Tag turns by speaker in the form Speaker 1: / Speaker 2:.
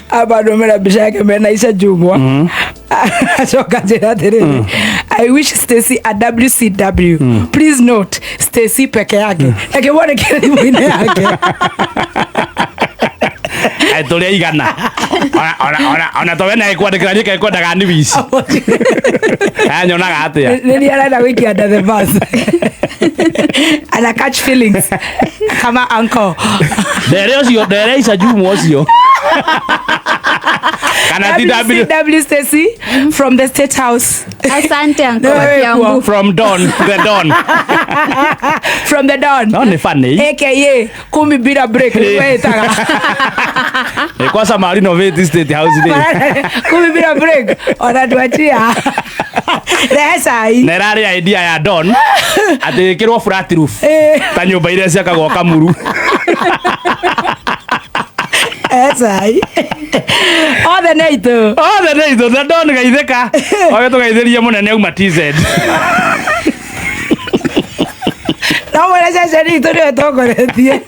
Speaker 1: Amba ndũmĩra mbica yake mena Ica Jumwa. Acoka njĩra atĩrĩrĩ, "I wish Stacy a WCW. Please note, Stacy peke yake." Reke wone kĩrĩ thimũ-inĩ yake.
Speaker 2: Ai tũrĩ aigana. Ona to we na kwandĩkĩra niĩ kekwendaga nĩ wici. Anyonaga atĩa?
Speaker 1: Nĩ arenda gũikia under the bus. Ana catch feelings kama uncle.
Speaker 2: Ndere ũcio, ndere Ica Jumwa ũcio. Kana ti W
Speaker 1: WCW Stacy from the State House.
Speaker 3: Asante, uncle
Speaker 1: No,
Speaker 3: wa
Speaker 1: wewe
Speaker 3: Kiambu.
Speaker 2: From Don, the Don.
Speaker 1: From the Don.
Speaker 2: No nĩ funny.
Speaker 1: AKA kumi bila break nĩguo ĩtaga.
Speaker 2: Ĩ kwanza ma renovate State House rĩ.
Speaker 1: Kumi bila break ona tuachia. Rehe cai.
Speaker 2: Na ĩrarĩ idea ya Don atĩ ĩkĩrwo flat roof ta nyũmba iria ciakagwo Kamuru.
Speaker 1: Rehe cai. Othe nĩ aitũ.
Speaker 2: Othe nĩ aitũ na Don geithĩka. Oge tũgeithĩrie mũnene auma TZ.
Speaker 1: No mwĩre ceceni itũ nĩyo ĩtongoretie.